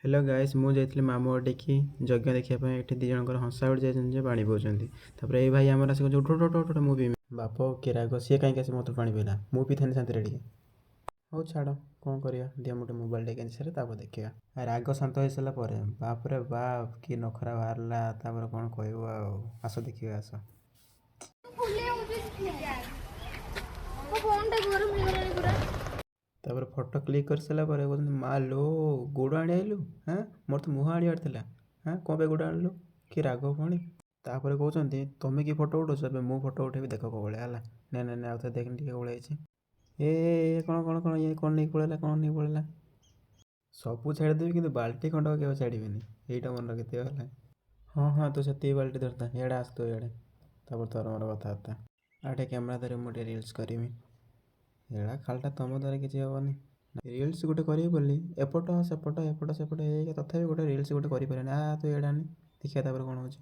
Hello guys, ମୁଁ ଯାଇଥିଲି ମାମୁଁ ଘରଟିକି ଯଜ୍ଞ ଦେଖିବା ପାଇଁ। ଏଠି 2 ଜଣଙ୍କର ହଂସା ଉଠି ଯାଇଛନ୍ତି ଯେ ପାଣି ପିଉଛନ୍ତି। ତାପରେ ଏଇ ଭାଇ ଆମର ଆସି କହୁଛି, ଉଠ ଉଠ ଉଠ ଉଠ, ମୁଁ ପିଇବି। ବାପ କି ରାଗ, ସିଏ କାହିଁକି ଆସି ମୋତେ ପାଣି ପିଇଲା? ମୁଁ ପିଇଥାନ୍ତି ଶାନ୍ତିରେ ଟିକେ। ହଉ ଛାଡ଼, କ'ଣ କରିବା, ଦିଅ ମୁଁ ଟିକେ ମୋବାଇଲ ଟିକେ ସାରେ, ତାପରେ ଦେଖିବା। ରାଗ ଶାନ୍ତ ହେଇସାରିଲା ପରେ ବାପରେ ବାପ କି ନଖରା ବାହାରିଲା। ତାପରେ କ'ଣ କହିବ ଆଉ, ଆସ ଦେଖିବା ଆସ। ଫୁଲେଇ ହଉଛି, ମୋ ଫୋନଟା ଗରମ ହେଇଗଲାଣି ପୁରା। ତାପରେ ଫଟୋ କ୍ଲିକ୍ କରିସାରିଲା ପରେ କହୁଛନ୍ତି, ମା ଲୋ, ଗୋଡ଼ ଆଣି ଆଇଲୁ? ହାଁ, ମୋର ତ ମୁହଁ ଆଣିବାର ଥିଲା। ହାଁ, କ'ଣ ପାଇଁ ଗୋଡ଼ ଆଣିଲୁ? କି ରାଗ ପୁଣି। ତାପରେ କହୁଛନ୍ତି, ତମେ କି ଫଟୋ ଉଠଉଛ? ଏବେ ମୁଁ ଫଟୋ ଉଠେଇବି, ଦେଖ କୋଉ ଭଳିଆ ହେଲା। ନେ ନେ ନେ, ଆଉ ଥରେ ଦେଖିନି ଟିକେ କୋଉ ଭଳିଆ ହେଇଛି। ଏ ଏ, କ'ଣ କ'ଣ କ'ଣ, ଇଏ କ'ଣ ନେଇକି ପଳେଇଲା? କ'ଣ ନେଇକି ପଳେଇଲା? ସବୁ ଛାଡ଼ିଦେବି କିନ୍ତୁ ବାଲ୍ଟି ଖଣ୍ଡକ କେବେ ଛାଡ଼ିବିନି, ଏଇଟା ମନେ ରଖିଥିବ ହେଲା। ହଁ, ତୁ ସେତିକି ବାଲ୍ଟି ଧରିଥା, ଇଆଡ଼େ ଆସ ତୁ ଇଆଡ଼େ, ତାପରେ ତୋର ମୋର କଥାବାର୍ତ୍ତା। ଆଉ ଟିକେ କ୍ୟାମେରା ଧରି ମୁଁ ଟିକେ ରିଲ୍ସ କରିବି। ଏଇଟା ଖାଲିଟା ତମ ଦ୍ୱାରା କିଛି ହେବନି। ରିଲ୍ସ ଗୋଟେ କରିବି ବୋଲି ଏପଟ ସେପଟ ଏପଟ ସେପଟ ହେଇକି ତଥାପି ଗୋଟେ ରିଲ୍ସ ଗୋଟେ କରିପାରିନି। ଆ ତୁ ଇଆଡ଼େ ଆନି, ଦେଖିବା ତାପରେ କ'ଣ ହେଉଛି।